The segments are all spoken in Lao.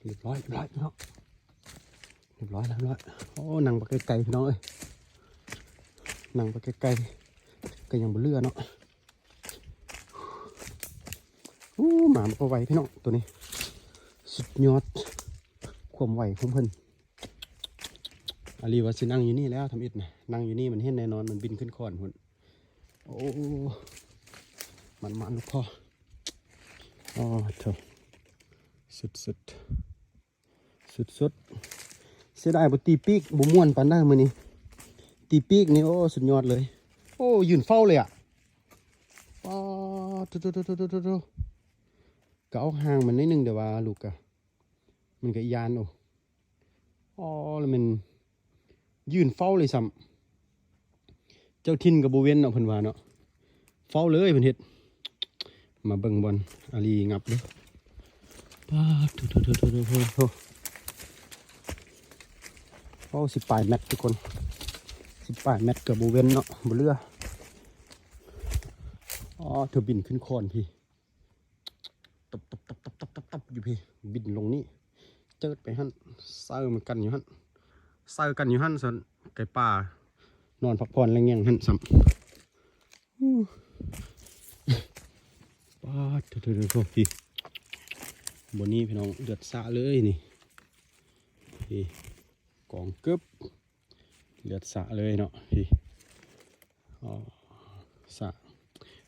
ຮຽບຮ້ອຍ ຮຽບຮ້ອຍພີ່ນ້ອງ ຮຽບຮ້ອຍ ຮຽບຮ້ອຍ. ໂອ້ ນັ່ງໄປໄກໆພີ່ນ້ອງເອີຍ ນັ່ງໄປໄກໆ ກໍຍັງບໍ່ເຫຼືອເນາະ. ໂອ້ ມາມັນກໍໄວພີ່ນ້ອງ ໂຕນີ້ ສຸດຍອດຄວາມໄວຂອງເພິ່ນ. ອາລີວ່າຊິນັ່ງຢູ່ນີ້ແລ້ວ ທຳອິດນະ ນັ່ງຢູ່ນີ້ມັນເຫັນແນ່ນອນ ມັນບິນຂຶ້ນຄ້ອນພຸ້ນ. ໂອ້ ມັນມາລູກພໍ່ ອໍ ໂທ້ ສຸດໆ ສຸດໆ. ເສຍດາຍບໍ່ຕີປີກ ບໍ່ມ່ວນປານໃດມື້ນີ້ ຕີປີກນີ້ ໂອ້ ສຸດຍອດເລີຍ. ໂອ້ ຢືນເຝົ້າເລີຍອະ ປາດ ໂທ້ໆ ກໍເອົາຫ່າງມັນໜ້ອຍໜຶ່ງ ແຕ່ວ່າລູກກະ ມັນກໍຢ້ານ. ໂອ້ ອໍ ແລ້ວແມ່ນຢືນເຝົ້າເລີຍຊ້ຳ ເຈົ້າຖິ່ນກໍບໍ່ເວັ້ນເນາະ ເພິ່ນວ່າເນາະ ເຝົ້າເລີຍເພິ່ນເຮັດ. ມາເບິ່ງບ່ອນອາລີງັບເດີ້ ປາດ ໂທ້ໆໆໆໆ. ໂອ້ ສິບປາຍແມັດທຸກຄົນ ສິບປາຍແມັດກໍບໍ່ເວັ້ນເນາະ ບໍ່ເຫຼືອ. ອໍ ເທື່ອບິນຂຶ້ນຄ້ອນພີ້ ຕັບໆໆໆໆຢູ່ພີ້ ບິນລົງນີ້ ເຈີດໄປຫັ້ນ ໃສ່ມັນກັນຢູ່ຫັ້ນ ໃສ່ກັນຢູ່ຫັ້ນຊັ້ນ ໄກ່ປ່ານອນພັກຜ່ອນແລງແງ່ງຫັ້ນຊ້ຳ. ປາດ ໂທ້ໆໆ ພີ້ ບ່ອນນີ້ພີ່ນ້ອງ ເລືອດສາດເລີຍນີ້ ພີ້ ກອງເກີບ ເລືອດສາດເລີຍເນາະ ພີ້ ອໍ ສາດ.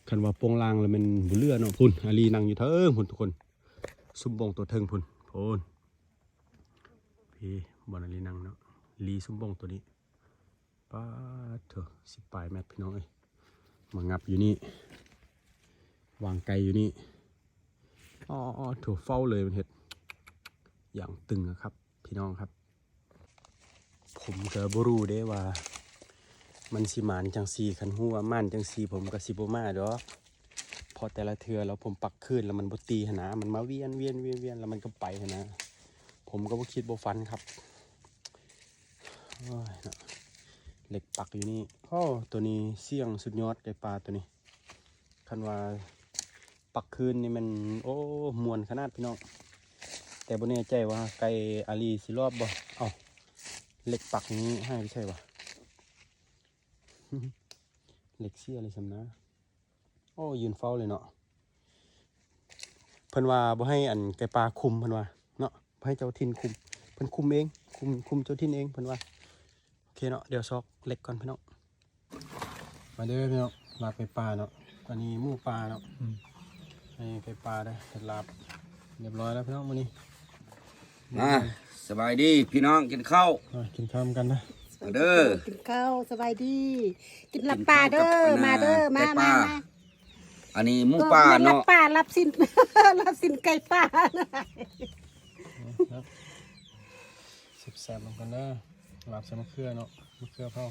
ຄັນວ່າໂປ່ງລ່າງແລ້ວແມ່ນບໍ່ເຫຼືອເນາະ. ພຸ້ນ ອາລີນັ່ງຢູ່ເທິງພຸ້ນທຸກຄົນ ຊຸມບົງຕົວເທິງພຸ້ນ ພຸ້ນ ພີ້ ບ່ອນອາລີນັ່ງເນາະ ລີຊຸມບົງຕົວນີ້. ປາດໂທ້ ສິບປາຍແມັດພີ່ນ້ອງເອີຍ ມາງັບຢູ່ນີ້ ວາງໄກ່ຢູ່ນີ້. ອໍໆ ໂທ້ ເຝົ້າເລີຍ ມັນເຮັດຢ່າງຕຶງນະຄັບ ພີ່ນ້ອງຄັບ. ຜົມກໍບໍ່ຮູ້ເດ້ວ່າມັນຊິໝານຈັ່ງຊີ້ ຄັນຮູ້ວ່າໝານຈັ່ງຊີ້ ຜົມກໍຊິບໍ່ມາດອກ ເພາະແຕ່ລະເທື່ອແລ້ວຜົມປັກຄືນແລ້ວມັນບໍ່ຕີຫັ້ນນະ ມັນມາວຽນໆໆໆ ແລ້ວມັນກໍໄປຫັ້ນນະ ຜົມກໍບໍ່ຄິດບໍ່ຝັນຄັບ. ໂອ້ຍເນາະ ເຫຼັກປັກຢູ່ນີ້. ໂອ້ ໂຕນີ້ສ່ຽງສຸດຍອດ ໄກ່ປ່າໂຕນີ້ ຄັນວ່າປັກຄືນນີ້ແມ່ນ ໂອ້ ມ່ວນຂະໜາດພີ່ນ້ອງ ແຕ່ບໍ່ແນ່ໃຈວ່າໄກ່ອາລີຊິລອບບໍ່. ເອົ້າ ເຫຼັກປັກນີ້ຫາຍໄປໃສວະ ເຫຼັກເສຍເລີຍຊ້ຳນະ. ໂອ້ ຢືນເຝົ້າເລີຍເນາະ ເພິ່ນວ່າບໍ່ໃຫ້ອັນໄກ່ປ່າຄຸມ ເພິ່ນວ່າເນາະ ບໍ່ໃຫ້ເຈົ້າຖິ່ນຄຸມ ເພິ່ນຄຸມເອງ ຄຸມ ຄຸມເຈົ້າຖິ່ນເອງ ເພິ່ນວ່າ. ໂອເຄເນາະ ດຽວຊອກເຫຼັກກ່ອນພີ່ນ້ອງ. ມາເດີພີ່ນ້ອງ ລາບໄກ່ປ່າເນາະ ອັນນີ້ໝູປ່າເນາະ ອືມ ອັນນີ້ໄກ່ປ່າເດີ ເຮັດລາບ ຮຽບຮ້ອຍແລ້ວພີ່ນ້ອງມື້ນີ້. ມາ ສະບາຍດີພີ່ນ້ອງ ກິນເຂົ້າ ມາກິນເຂົ້ານຳກັນນະ ມາເດີ ກິນເຂົ້າ ສະບາຍດີ ກິນລາບປ່າເດີ ກິນເຂົ້າກັບ ມາເດີ ມາ ໄກ່ປ່າ ມາ ມາ. ອັນນີ້ໝູປ່າເນາະ ລາບປ່າ ລາບຊີ້ນ ລາບຊີ້ນໄກ່ປ່າ ແຊບໆນຳກັນເດີ ລາບໃສ່ມະເຂືອເນາະ ມະເຂືອເຜົາ.